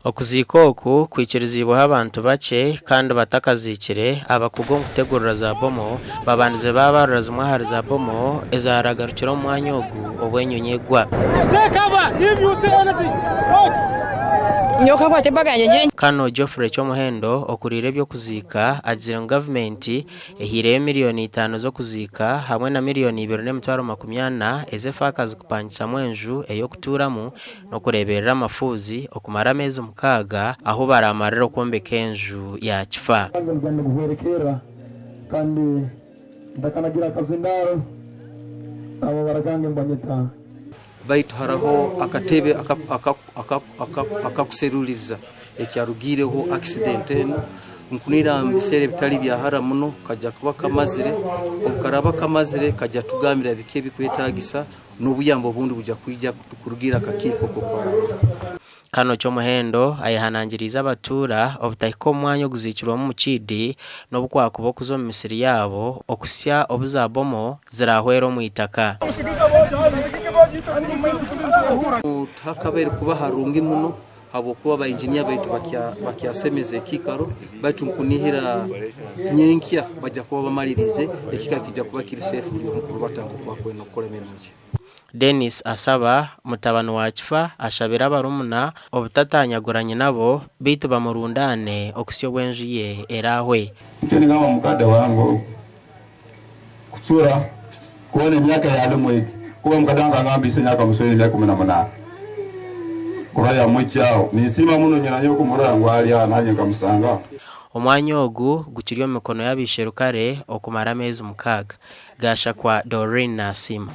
Okuziika oku kwikiriziibweho abantu bakye kandi batakaziikire, abakugu omu kutegurira za bomo babandize baabarura zimwe ahari za bomo ezaragarukire omu mwanya ogu obu enyonyi egwa. Kano Geoffrey Kyomuhendo okuriire eby'okuziika agizire ngu gavumenti Ehaireyo miriyoni itaano z'okuziika hamwe na miriyoni 240 ez'efaakazi kupangisamu enju ey'okutuuramu n'okureeberera amafuuzi okumara ameezi mukaaga ahu baraamarire okwombeka enju ya kifa. Gwange nigwenda niguhwerekerera, kandi ntakanagira akazindaaro, ababara gange nibanyeta. Baitu haraho akatebe akakuseruliza ekyarugiireho accident enu. Nkunira omu biseera ebitali bya hara muno kaja kuba kamazire. Obu karaaba kamazire kaja tugambira biki ebikwetagisa n'obuyambi obundi buja kwija kurugiira akakiiko k'okwararora. Kano Kyomuhendo ayehanangiriize abatuura obutahika omu mwanya oguziikirwemu Mukiidi n'obu kwakuba okuza omu misiri yaabo okuhitsya obu za bomo ziraahwere omu itaka. Tihakabaire kuba harungi muno habwokuba ba engineer baitu bakyasemeza ekiikaro baitu nkunihira nyenkya baija kuba bamaliriize ekiikaro kiija kuba kiri safe buli omu kurubata nk'oku akwenda kukora emirimo gye. Denis Asaba, mutabani wa Kifa ashabire abarumuna obutatanyagura nyinabo beitu bamurundaane okuhitsya obu enju ye eraahwe. Nikyo ningamba mukade wange ogu kucura kubona emyaka eyalimu egi kuba mukade wange angamba ise nyowe akamuswera emyaka 18 kuba yamwikyaho. Ninsiima muno nyina nyowe kumurora ngu ali aha nanye nkamusanga. Omwanya ogu gukiri omu mikono y'abaisherukare okumara ameezi mukaaga. Gashakwa Doreen Nasiima.